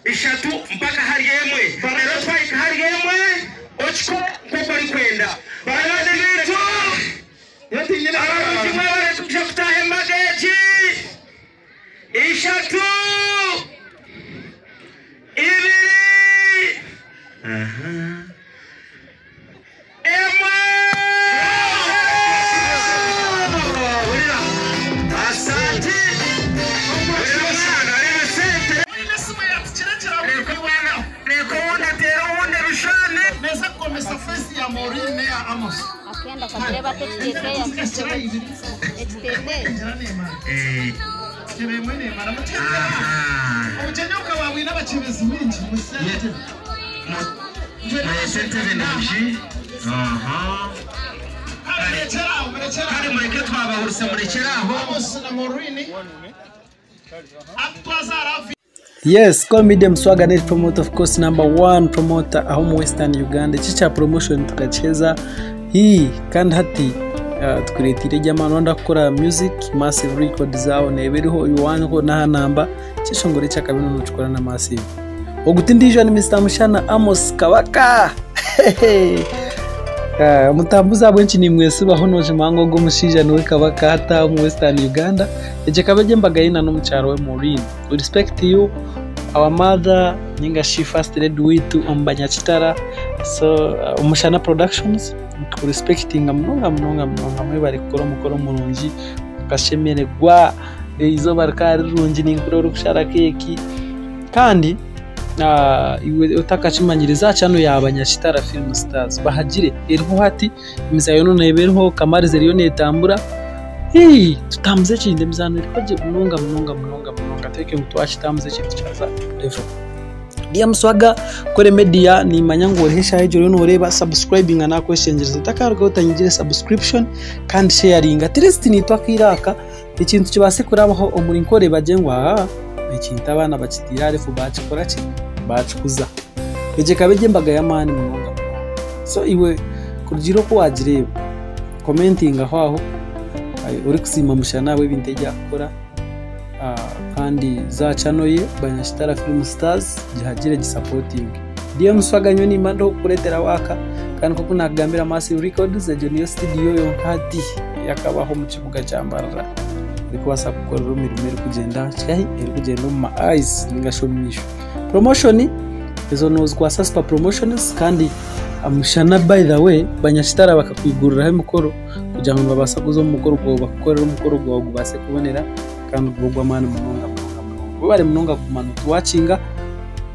Ishatu mpaka ahari emwe. Reero twahika ahari emwe, okikore nk'oku orikwenda. Banywani baitu, abarungi mwebare kwija kutaaha embaga egi. Ishatu, ibiri, emwe. Hurira. Asante. Hurira omwana, reeba sente. Reka owundi ateere owundi ebishushani. Mureete entebe nungi. Kare mureke twabahurisa murekyere aho. Yes, call me Dem Swagger Net Promoter, of course, number one promoter aho mu Western Uganda. Iki cya promotion tukakiheza hii kandi hati tukureetire egy'amaani wanda kukora music massive record zaawe neeba eriho iwanho n'aha namba kyeshongoro ekyakabi nokikora na massive. Ogu ti ndiijo ni Mister Mushana Amos Kabaka. Omutambuzi ahabw'enki nimwesibaho noshoma ngu ogu omushaija niwe Kabaka hati aha omu Western Uganda. Egyo ekaba eri embaga ye n'omukyara we Maureen. We respect you our mother ninga shi first lady waitu omu banyakitara so Omushana productions nitukurespectinga munonga munonga munonga mwebare kukora omukoro murungi mukashemererwa eizooba rikaba rirungi ninkureeba orikushara keeki kandi iwe otakakimanyire za channel ya Banyakitara film stars bahagire eriho hati emizaano yoona neeba eriho Kamariza eriyo neetambura tutambuze ekintu emizaano eriho gye munonga munonga munonga munonga tweke ngu twakitambuza ekintu kyaza level. DM Swaga Kore Media nimanya ngu oriho eshaaha egi oriyo nooreeba subscribinga nakweshengyereza otakarugaho otanyigire subscription kandi sharinga at least naitwe akaire aka ekintu kibaase kurabaho omuri Nkore bagire ngu haa ekintu abaana bakiteire aha level bakikora ki bakikuza. Egyo ekaba eri embaga y'amaani munonga munonga. So iwe kurugiirira oku waagireeba komentingaho aho orikusiima Mushana ahabw'ebintu ebi arikukora kandi za channel ye Banyakitara Film Stars gihagire gisapotinge. DM Swaga nyowe nimba ndiho kukureetera waaka kandi nk'oku naakugambira Massive Records egyo niyo studio yonka hati eyakabaho omu kibuga kya Mbarara erikubaasa kukukorera emirimo erikugyenda nkahi erikugyenda omu ma eyes ninga shi omu maisho. Promotion ezo nozikwasa Super Promotions kandi Mushana by the way Banyakitara bakakwiguriraho emikoro kugira ngu nibabaasa kuza omu mukoro gwawe bakukorere omukoro gwawe gubaase kubonera kandi gube ogw'amaani munonga munonga munonga. Webare munonga kuguma notuwakinga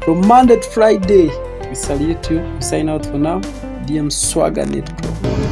from Monday to Friday. We salute you. We sign out for now. DM Swagger Net Pro.